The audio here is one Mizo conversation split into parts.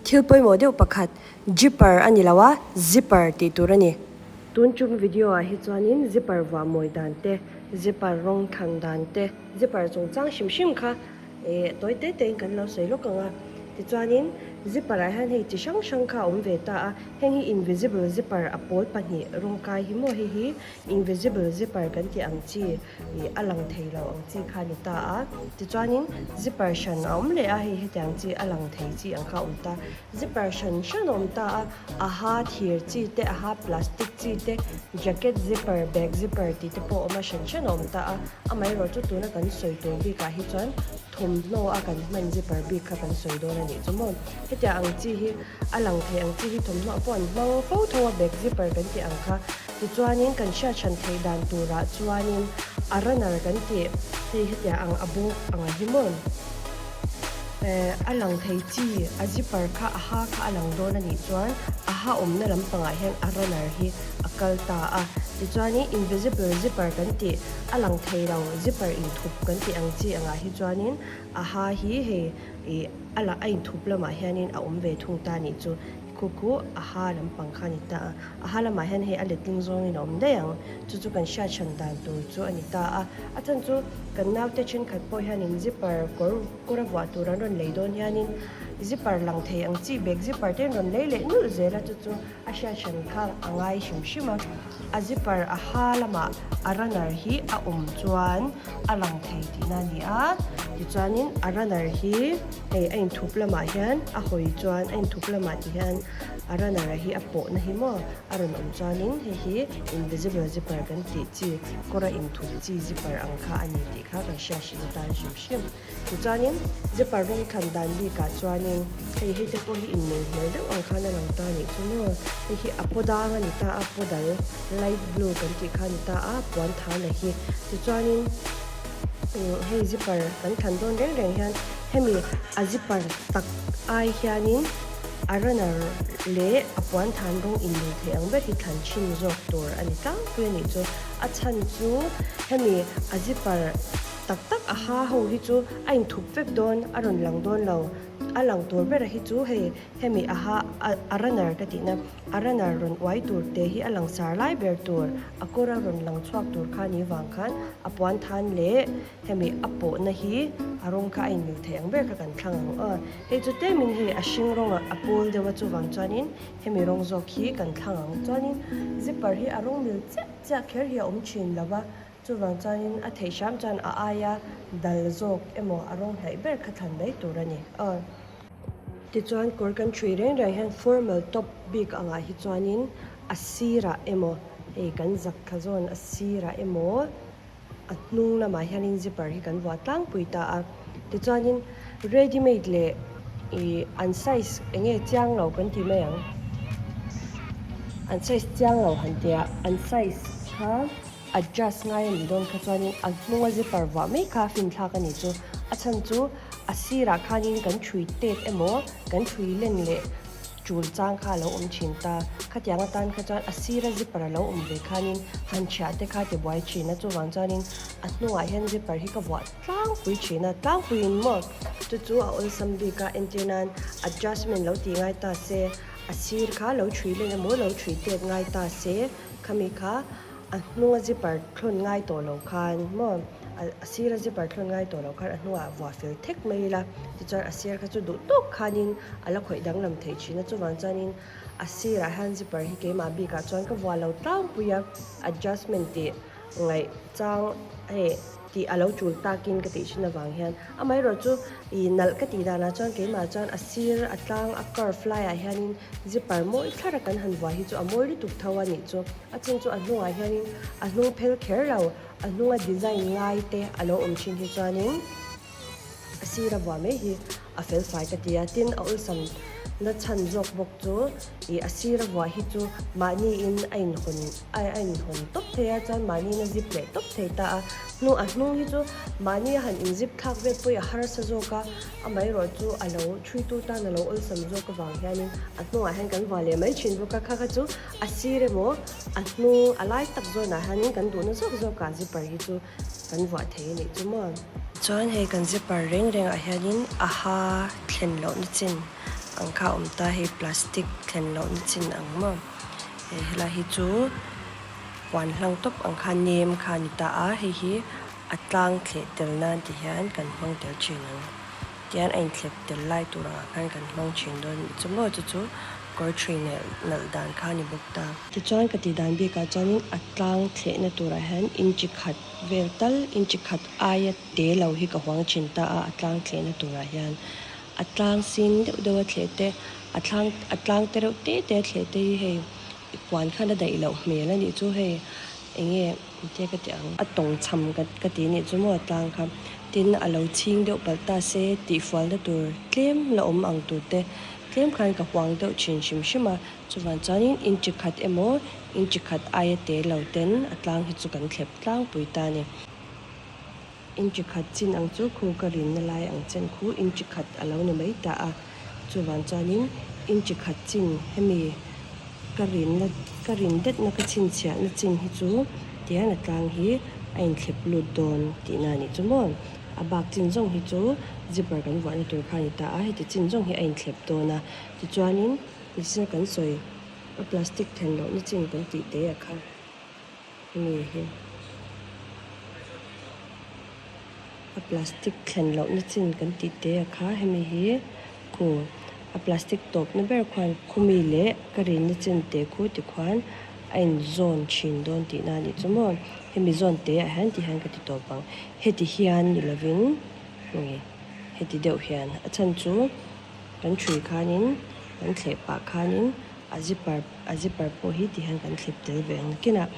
Thil pawimawh deuh pakhat, Jipper a ni lo a, zipper tih tur a ni. Tun tum video ah hi chuanin zipper vuah mawi dan te, zipper rawng thlan dan te, zipper chungchang hrim hrim kha eh tawi te te in kan lo sawi lawk ang a. Tichuanin zipper ah hian hei chi hrang hrang kha a awm ve ta a, heng hi invisible zipper a pawl pahnih rawng kai hi maw hei hi invisible zipper kan tih ang chi ih a lang thei lo ang chi kha a ni ta a. Tichuanin zipper hran a awm leh a, hei hetiang chi a lang thei chi ang kha a awm ta. Zipper hran hran a awm ta a, a ha thir chi te, a ha plastic chi te, jacket zipper, bag zipper tih te pawh a awm a, hran hran a awm ta a. Amaherawhchu tuna kan sawi tur bikah hi chuan thawmhnaw a kan hman zipper bik kha kan sawi dawn a nih chu maw. Hetiang ang chi hi a lang thei ang chi hi thawmhnaw pawh an hmang fo tho a, bag zipper kan tih ang kha. Tichuanin kan hriat hran theih dan turah chuanin a runner kan tih hei hetiang ang a bawk ang hi maw. Eh, a lang thei chi, a zipper kha a ha kha a lang dawn a nih chuan a ha awmna lampangah hian a runner hi a kal ta a. Tichuanin invisible zipper kan tih, a lang thei lo zipper inthup kan tih ang chi angah hi chuanin a ha hi hei ih a la a inthup lamah hianin a awm ve thung ta a nih chu. Khu khu a ha lampang kha a ni ta a. A ha lamah hian hei a letling zawngin a awm daih ang. Chu chu kan hriat hran dan tur chu a ni ta a. A chhan chu kan naute thenkhat pawh hianin zipper kawr kawr a vuah tur an rawn lei dawn hianin zipper lang thei ang chi bag zipper te an rawn lei leh nulh zel a, chu chu a hriat hran kha a ngai hrim hrim a. A zipper a ha lamah a runner hi a awm chuan a lang thei tihna a ni a. Tichuanin a runner hi hei a inthup lamah hian a hawi chuan a inthup lamah ti hian a runner a hi a pawhna hi maw a rawn awm chuanin hei hi invisible zipper kan tih chi kawr a inthup chi zipper ang kha a ni tih kha kan hriat hrim atan hrim hrim. Tichuanin zipper rawng thlan dan bikah chuanin hei hei te pawh hi inmil hmel deuh ang khan a lang ta anih chu maw hei hi a paw dang a ni ta a paw dal light blue kan tih kha a ni ta a puan thana hi tichuanin hei zipper kan thlan dawn reng reng hian hemi a zipper tak ai hianin a runner leh a puan than rawng inmil thei ang ber hi thlan chhin zawk tur a ni tlangpui a nih chu a chhan chu hemi a zipper Tak tak a ha ho hi chu a inthup vek dawn, a rawn lang dawn lo. A lang tur bera hi chu hei hemi a ha a runner ka tihna, a runner rawn uai tur te hi a lang sar lai ber tur, a kawr a rawn lang chhuak tur kha ni vang khan a puan than leh hemi a pawhna hi a rawng kha a inmil thei ang ber kha kan thlang ang aw. Hei chu tlemin hei a hring rawngah a pawl deuh a chuvang chuanin hemi rawng zawk hi kan thlang ang. Chuanin zipper hi a rawng mil chiah chiah kher hi a awm thin lo va. Chuvang chuanin a theih hram chuan a aia dal zawk emaw a rawng hnaih ber kha thlan mai tur a ni. Aw. Tichuan kawr kan ṭhui reng reng hian formal top bik angah hi chuanin a sirah emaw hei kan zak thla zawn a sirah emaw a hnung lamah hianin zipper hi kan vuah tlangpui ta a. Tichuanin ready made leh ih an size eng nge chiang lo kan tih mai ang. An size chiang lo han tih ah an size kha. Adjust ngai a nih dawn kha chuanin a hnunga zipper vuah mai kha a finthlak a nih chu. A chhan chu a sirah khanin kan ṭhui tet emaw kan ṭhui len leh ṭul chang kha a lo awm ṭhin ta. Khatiang atan kha chuan a sira zipper a lo awm ve khanin han chhiah te kha tibuai ṭhin a, chuvang chuanin a hnungah hian zipper hi ka vuah tlangpui ṭhin a, tlangpuiin maw chu chu a awlsam bik a, entir nan adjustment lo tih ngai ta se, a sir kha lo ṭhui len emaw lo ṭhui tet ngai ta se khami kha A hnunga zipper thlawn ngai tawh lo khan maw a sira zipper thlawn ngai tawh lo khan a hnungah vuah fel thek mai ila tichuan a sir kha chu duh tawk khanin a la khawih danglam theih thin a chuvang chuanin a sirah hian zipper hi keimah bikah chuan ka vuah lo tlangpui a adjustment tih ngaih chang hei tih a lo tul takin ka tih thin avang hian amaherawhchu ih nalh ka tih danah chuan keimah chuan a sir a tlang a curve laiah hianin zipper mawi thlar a kan han vuah hi chu a mawi lutuk tho a nih chu a chin chu a hnungah hianin a hnung phel kher lo a hnunga design ngai te a lo awm thin hi chuanin a sir a vuah mai hi a fel fai ka ti a tin a awlsam na chhan zawk bawk chu ih a sir a vuah hi chu mahni in a inhawn a a inhawn tawp thei a chuan mahni in a zip leh tawp thei ta a hnu a hnung hi chu mahni a han in zip thlak vel pawhin a harsa zawk a amaherawh chu a lo thui tu tan a lo awlsam zawk avang hianin a hnungah hian kan vuah leh mai thin bawk a kha kha chu a sir emaw a hnung a lai tak zawnah hianin kan duhna zawk zawkah zipper hi chu kan vuah thei a nih chu maw. Chuan hei kan zipper reng rengah hianin a ha thlen lohna chin. ang kha a awm ta hei plastic thlen lohna chin ang maw he helai hi chu puan hlang tawp ang kha nem kha a ni ta a hei hi a tlang thleh tel nan ti hian kan hmang tel thin ang tihian a inthlep tel lai tur angah khan kan hmang thin dawn a nih chu maw chu chu kawr thui nalh nalh dan kha a ni bawk ta. Tichuan ka tih dan bikah chuanin a tlang thlehna turah hian inchi khat vel tal inchi khat aia te lo hi ka huang thin ta a a tlang thlehna turah hian a tlang sin deuh deuh a thleh te a thlang a tlang te reuh te te a thleh te hi hei puan khan a daih loh hmel a nih chu hei eng nge engtia ka tih ang a tawng cham ka ka ti nih chu maw a tlang kha tin a lo chhing deuh palh ta se tih fualna tur tlem la awm ang tur te tlem khan ka huang deuh thin hrim hrim a chuvan chuanin inchi khat emaw inchi khat aia te lo ten a tlang hi chu kan thlep tlangpui ta a ni. Inchi khat chin ang chu khu ka rinna lai ang chen khu inchi khat a lo ni mai ta a, chuvang chuanin inchi khat chin hemi ka rinna ka rin detna ka chhinchhiahna chin hi chu tihian a tlang hi a inthlep lut dawn tihna a nih chu maw? A bak chin zawng hi chu zipper kan vuahna tur kha a ni ta a, heti chin zawng hi a inthlep dawn a, tichuanin nichina kan sawi a plastic then lohna chin kan tih te ah kha. Hemi hi a plastic thlen lohna chin kan tih te a kha hemi hi khu a plastic tawpna ber khuan khumi leh ka rinna chin te khu tikhuan a inzawn thin dawn tihna a nih chu maw hemi zawn te ah hian ti hian ka ti tawp ang heti hian ni lovin nge heti deuh hian a chhan chu kan ṭhui khanin kan thleh pah khanin a zipper a zipper pawh hi ti hian kan thlep tel ve ang kinah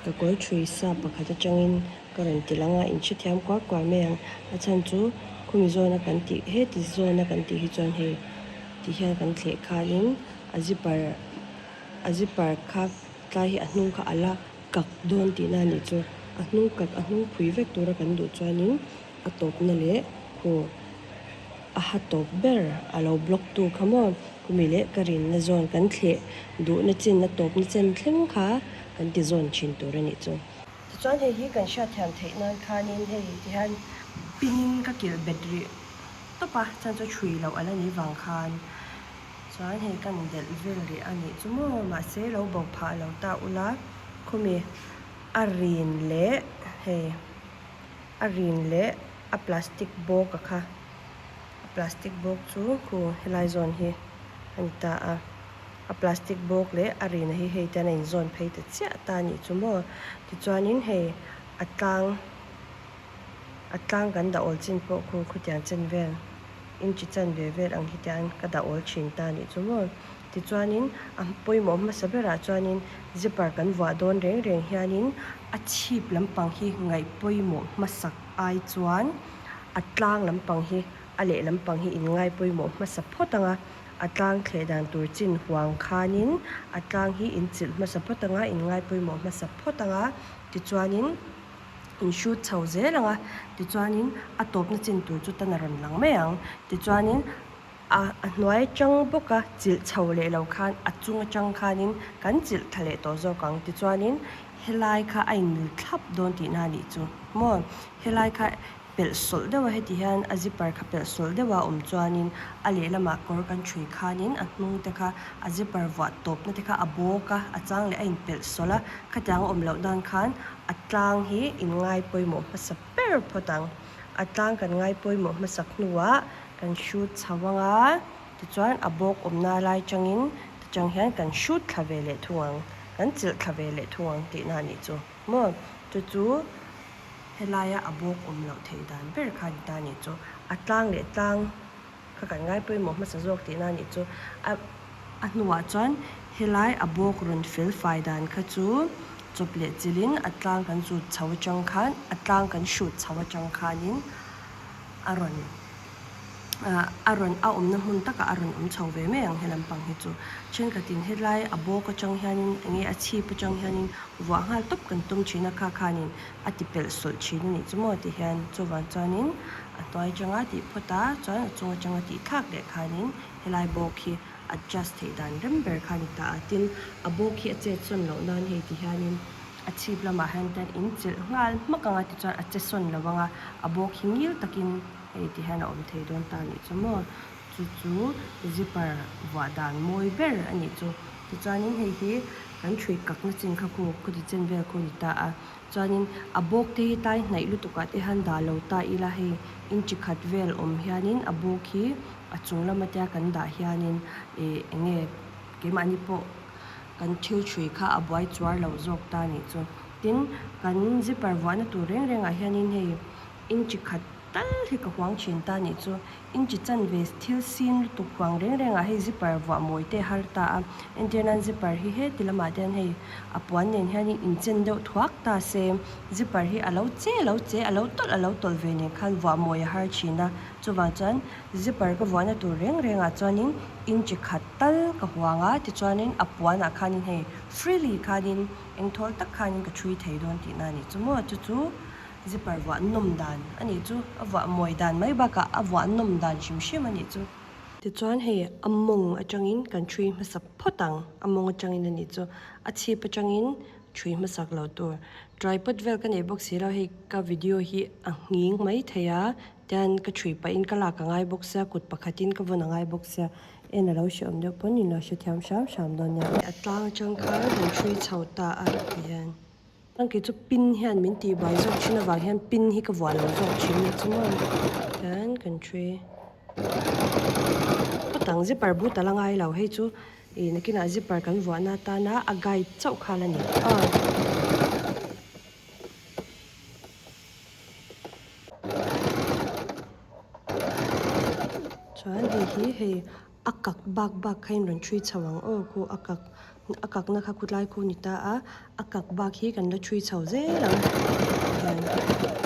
ka kawl thui sa pakhat atangin ka rawn ti lang a inhrethiam kuar kuar mai ang a chhan chu khumi zawna kan tih heti zawna kan tih hi chuan hei ti hian kan thleh khanin a zipper a zipper kha tlai hi a hnung kha a la kak dawn tihna a nih chu a hnung kak a hnung phui vek tura kan duh chuanin a tawpna leh khu a ha tawp ber a lo block tu kha maw khumi leh ka rinna zawn kan thleh duhna chin a tawpna chen thleng kha kan ti zawn thin tur a nih chu. Tichuan hei hi kan hriatthiam theih nan khanin hei tihian pin in ka kilh bet rih tawp a chuan chu thui loh a la ni vang khan chuan hei kan delh vel rih a nih chu maw mahse lo bo phah lo ta ula khumi a rin leh hei a rin leh a plastic bawk a kha a plastic bawk chu khu helai zawn hi a ni ta a a plastic bawk leh a rina hi hei te hian a inzawn phei ta chiah ta a nih chu maw tichuanin hei a tlang a tlang kan dah awl chin pawh khu khutiang chen vel inchi chanve vel ang hi tian ka dah awl thin ta a nih chu maw tichuanin a pawimawh hmasa berah chuanin zipper kan vuah dawn reng reng hianin a chhip lampang hi ngaih pawimawh hmasak ai chuan a tlang lampang hi a leh lampang hi in ngai pawimawh hmasa phawt ang a, a tlang thleh dan tur chin huang khanin a tlang hi in chilh hmasa phawt ang a, in ngai pawimawh hmasa phawt ang a, tichuanin in hrut chho zel ang a, tichuanin a tawpna chin tur chu tan a rawn lang mai ang, tichuanin a a hnuai atang bawk a chilh chho leh lo khan a chung atang khanin kan chilh thla leh tawh zawk ang tichuanin helai kha a inmil thlap dawn tihna a nih chu maw helai kha pelh sawlh deuh a heti hian a zipper kha pelh sawlh deuh a awm chuanin a lehlamah kawr kan ṭhui khanin a hnung te kha a zipper vuah tawpna te kha a bawk a a chang leh a inpelh sawlh a khatiang a awm loh nan khan a tlang hi in ngai pawimawh hmasa ber phawt ang a tlang kan ngai pawimawh hmasak hnuah kan hrut chho ang a tichuan a bawk awmna lai changin tichang hian kan hrut thla ve leh thung ang kan chilh thla ve leh thung ang tihna a nih chu maw chu chu helaia a bawk awm loh theih dan ber kha a ni ta a nih chu a tlang leh tlang kha kan ngai pawimawh hmasa zawk tihna a nih chu a a hnuah chuan helai a bawk rawn fel fai dan kha chu chawp leh chilhin a tlang kan zut chho atang khan a tlang kan hrut chho atang khanin a rawn ah a rawn a awmna hmun takah a rawn awm chho ve mai ang he lampang hi chu thenkhatin helai a bawk atang hianin eng nge a chhip atang hianin vuah nghal tawp kan tum thin a kha khanin a ti pelh sawlh thin a nih chu maw ti hian chuvang chuanin a hnuai atanga tih phawt a chuan a chung atanga tih thlak leh khanin helai bawk hi adjust theih dan rem ber kha a ni ta a tin a bawk hi a chet sawn loh nan hei ti hianin a chhip lamah hian tan in chelh nghal hmak ang a tichuan a che sawn lo ang a a bawk hi ngil takin hei ti hian a awm thei dawn ta a nih chu maw. Chu chu zipper vuah dan mawi ber a nih chu. Tichuanin hei hi kan ṭhui kakna chin kha khu khuti chen vel khu a ni ta a. Chuanin a bawk te hi tlai hnaih lutuk ah te hian dah lo ta ila hei inchi khat vel awm hianin a bawk hi a chung lama tia kan dah hianin ih eng nge keimahni pawh kan thil ṭhui kha a buai chuar lo zawk ta a nih chu. Tin, kan zipper vuahna tur reng reng ah hianin hei inchi khat tal hi ka huang thin ta a nih chu. Inchi chanve thil sin lutuk huang reng reng ah hei zipper vuah mawi te har ta a, entir nan zipper hi heti lamah te hian hei a puan nen hianin inchen deuh thuak ta se zipper hi a lo che lo che a lo tawlh a lo tawlh ve nen khan vuah mawi a har thin a, chuvang chuan zipper ka vuahna tur reng reng ah chuanin inchi khat tal ka huang a tichuanin a puan ah khanin hei freely khanin engthawl tak khanin ka thui thei dawn tihna a nih chu maw chu chu. Zipper vuah nawm dan a nih chu, a vuah mawi dan mai bakah a vuah nawm dan hrim hrim a nih chu. Tichuan hei a mawng atangin kan thui hmasa phawt ang, a mawng atangin a nih chu, a chhip atangin thui hmasak loh tur. Tripod vel ka nei bawk si lo, hei ka video hi a nghing mai thei a, tian ka thui pahin ka lak a ngai bawk sia, kut pakhatin ka vawn a ngai bawk sia, en a lo hrehawm deuh pawn in lo hrethiam hram hram dawn nia. A tlang atang khan kan thui chho ta a tihian. Chuan kei chu pin hian min tih bai zawk thin avang hian pin hi ka vuah lo zawk thin a chuan hian kan thi phawt ang zipper but a la ngai lo hei chu ih nakinah zipper kan vuahna atana a guide chauh kha la ni a. Chuan hei hi hei a kak bak bak kha in rawn thui chho ang aw khu a kak a kakna kha khutlai khu a ni ta a a kak bak hi kan la thui chho zel ang hian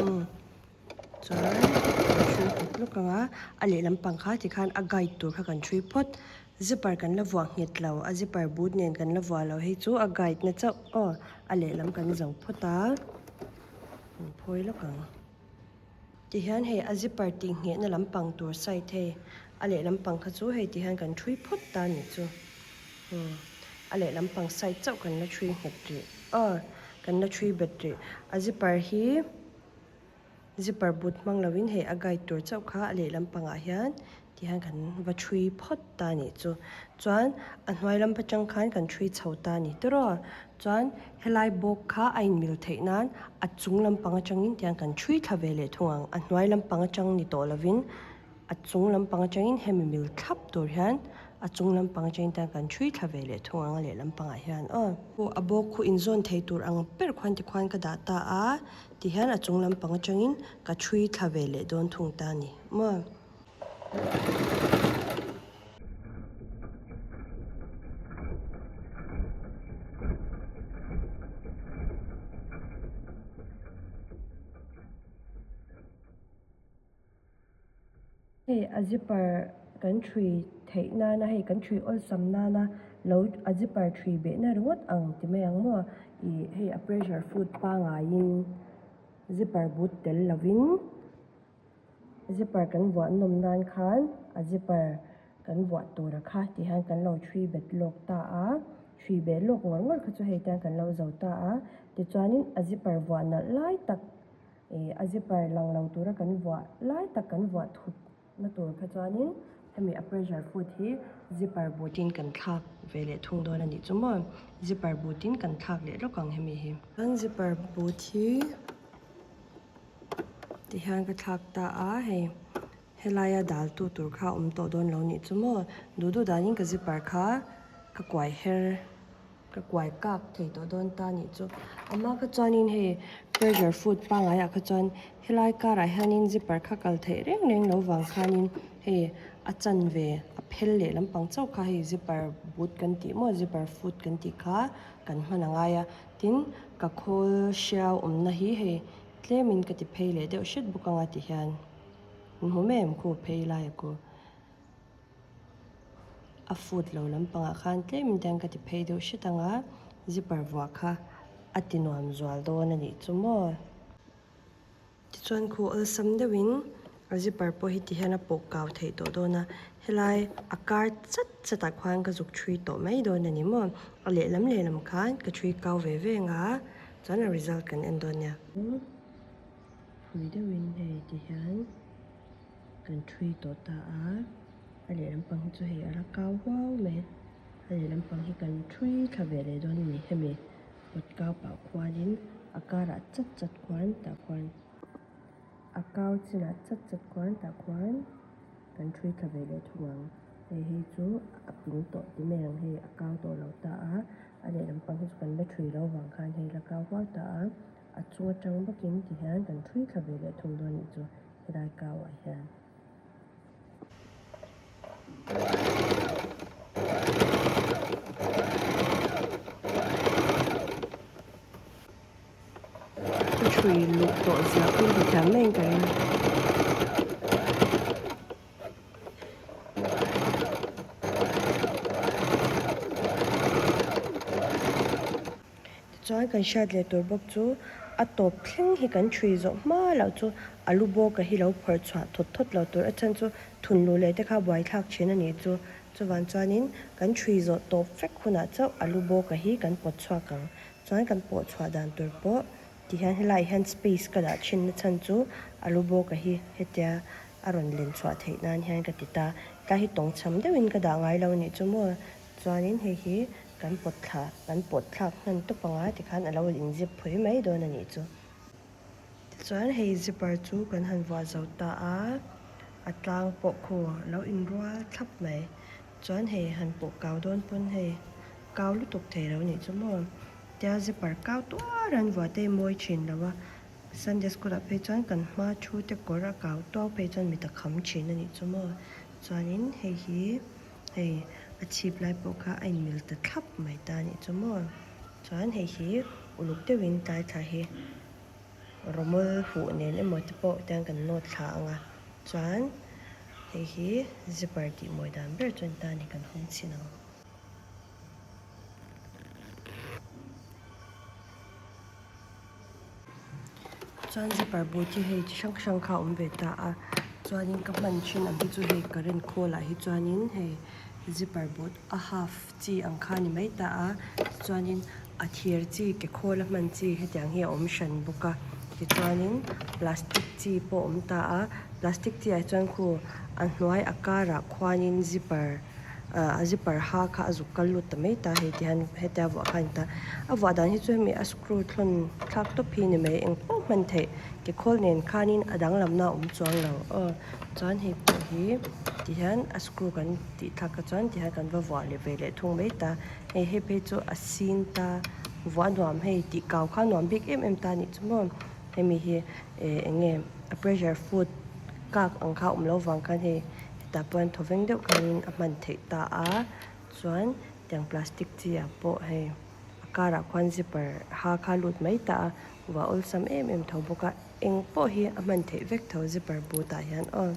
umm chuan kan thui tluk tluk ang a a lehlam pang kha tikhan a guide tur kha kan thui phawt zipper kan la vuah nghet lo a zipper but nen kan la vuah lo hei chu a guide na chauh aw a lehlam kan zo phawt a kan phawi lawk ang. Tihian hei a zipper tih nghehna lampang tur side hei a lehlam pang kha chu hei tihian kan thui phawt ta a nih chu umm a lehlam pang side chauh kan la thui nghet rih aw kan la thui bet rih a zipper hi zipper but hmang lovin hei a guide tur chauh kha a lehlam pangah hian tihian kan va thui phawt ta a nih chu chuan a hnuai lam atang khan kan thui chho ta a ni tiraw chuan helai bawk kha a inmil theih nan a chung lampang atangin tihian kan thui thla ve leh thung ang a hnuai lampang atang ni tawh lovin a chung lampang atangin hemi mil thlap tur hian a chung lampang atangin tihian kan thui thla ve leh thung ang a lehlam pangah hian aw. A bawk khu inzawn thei tur ang ber khuan tikhuan ka dah ta a tihian a chung lampang atangin ka thui thla ve leh dawn thung ta a ni maw. Hei a zipper kan thui theih nana hei kan thui awlsam nana lo a zipper thui behna ringawt ang ti mai ang maw ih hei a pressure foot pangaiin zipper but tel lovin. Zipper kan vuah nawm nan khan a zipper kan vuah tura kha ti hian kan lo thui bet lawk ta a, thui bet lawk ngawr ngawr kha chu hei te hian kan lo zo ta a, tichuanin a zipper vuah nalh lai tak ih a zipper lang lo tura kan vuah lai tak kan vuah thut na tur kha chuanin hemi a pressure foot hi zipper but in kan thlak ve leh thung dawn a nih chu maw zipper but in kan thlak leh lawk ang hemi hi. Chuan zipper but hi. Tihian ka thlak ta a hei helaia dal tu tur kha a awm tawh dawn lo nih chu maw duh duh danin ka zipper kha ka kuai her ka kuai kak thei tawh dawn ta nih chu ama kha chuanin hei pressure foot pangai ah kha chuan helai karah hianin zipper kha kal theih reng reng lo vang khanin hei a chanve a phel leh lampang chauh kha hei zipper but kan tih maw zipper foot kan tih kha kan hman a ngai a tin ka khawl hriau awmna hi hei Tlemin ka ti phei leh deuh hret bawk anga ti hian in hmu mai em khu phei lai a ku a foot lo lampangah khan tlemin te hian ka ti phei deuh hret anga zipper vuah kha a ti nuam zual dawn a nih chu maw. Tichuan khu awlsam deuhin a zipper pawh hi ti hian a pawh kau theih tawh dawn a helai a kar chat chat ah khuan ka zuk thui tawh mai dawn a ni maw a lehlam lehlam khan ka thui kau ve ve ang a. Chuan a result kan en dawn nia. Phui deuhin hei ti hian kan thui tawh ta a. A lehlam pang hi chu hei a la kau huau mai. A lehlam pang hi kan thui thla ve leh dawn a ni. Hemi pawt kau pah khuanin a karah chat chat khuan tah khuan a kau chinah chat chat khuan tah khuan kan thui thla ve leh thung ang. Hei hei chu a ping tawh ti mai ang hei a kau tawh lo ta a, a lehlam pang hi chu kan la thui lo vang khan hei la kau huau ta a. A chung atang bawkin ti hian kan thui thla ve leh thung dawn nih chu helai kau ah hian. Ka thui luh tawh zia pawh in thiam mai in ka ring. Tichuan kan hriat leh tur bawk chu a tawp thleng hi kan thui zawh hma loh chu a lu bawka hi lo phawrh chhuah thawt thawt lo tur a chhan chu thun luh leh te kha buaithlak thin a nih chu. Chuvang chuanin kan thui zawh tawp vek hunah chauh a lu bawka hi kan pawt chhuak ang. Chuan kan pawh chhuah dan tur pawh tihian helaiah hian space ka dah thin na chhan chu a lu bawka hi hetia a rawn len chhuah theih nan hian ka ti ta. Tlai hi tawngchham deuhin ka dah ngai lo a nih chu maw. Chuanin hei hi kan pawt thla, kan pawt thlak hman tawp ang a tikhan a lo in zip phui mai dawn a nih chu. Tichuan hei zipper chu kan han vuah zo ta a, a tlang pawh khu a lo inrual thlap mai. Chuan hei han pawh kau dawn pawn hei kau lutuk thei lo nih chu maw. Tia zipper kau tuar an vuah te hi mawi thin lo a, Sunday school ah phei chuan kan hma thu te kawr a kau tuau phei chuan mi ta kham thin a nih chu maw. Chuanin hei hi. Hei a chhip lai pawh kha a inmil ta thlap mai ta anih chu maw. Chuan hei hi uluk deuhin tlai thla hi rawmawl huh nen emaw te pawh tiang kan nawt thla ang a. Chuan hei hi zipper tih mawi dan ber chuan tan hi kan hawng chhin ang. Chuan zipper boot hi hei chi hrang hrang kha a awm ve ta a chuanin ka hman thin ang hi chu hei current khawl ah hi chuanin hei zipper boot a half chi ang kha a ni mai ta a tichuanin a thir chi ke khawl a hman chi hetiang hi a awm hran bawk a tichuanin plastic chi pawh a awm ta a plastic chi ah chuan khu a hnuai a karah khuanin zipper. ah a zipper ha kha a zuk kal lut ta mai ta hei ti hian hetia vuah kha a ni ta a vuah dan hi chu hemi a screw thlawn thlak tawp hi a ni mai eng pawh hman theih ke khawl nen khanin a danglamna a awm chuang lo aw chuan hei pawh hi ti hian a screw kan tih thlak kha chuan ti hian kan va vuah leh ve leh thung mai ta hei hei phei chu a sin ta vuah nuam hei tih kau kha nuam bik em em ta a nih chu maw hemi hi eh eng nge a pressure foot kak ang kha a awm loh vang khan hei. Hetah pawh hian thawveng deuh khanin a hman theih ta a, chuan tiang plastic chi ah pawh hei a karah khuan zipper ha kha lut mai ta a, vuah awlsam em em tho bawk a, eng pawh hi a hman theih vek tho zipper boot ah hian aw.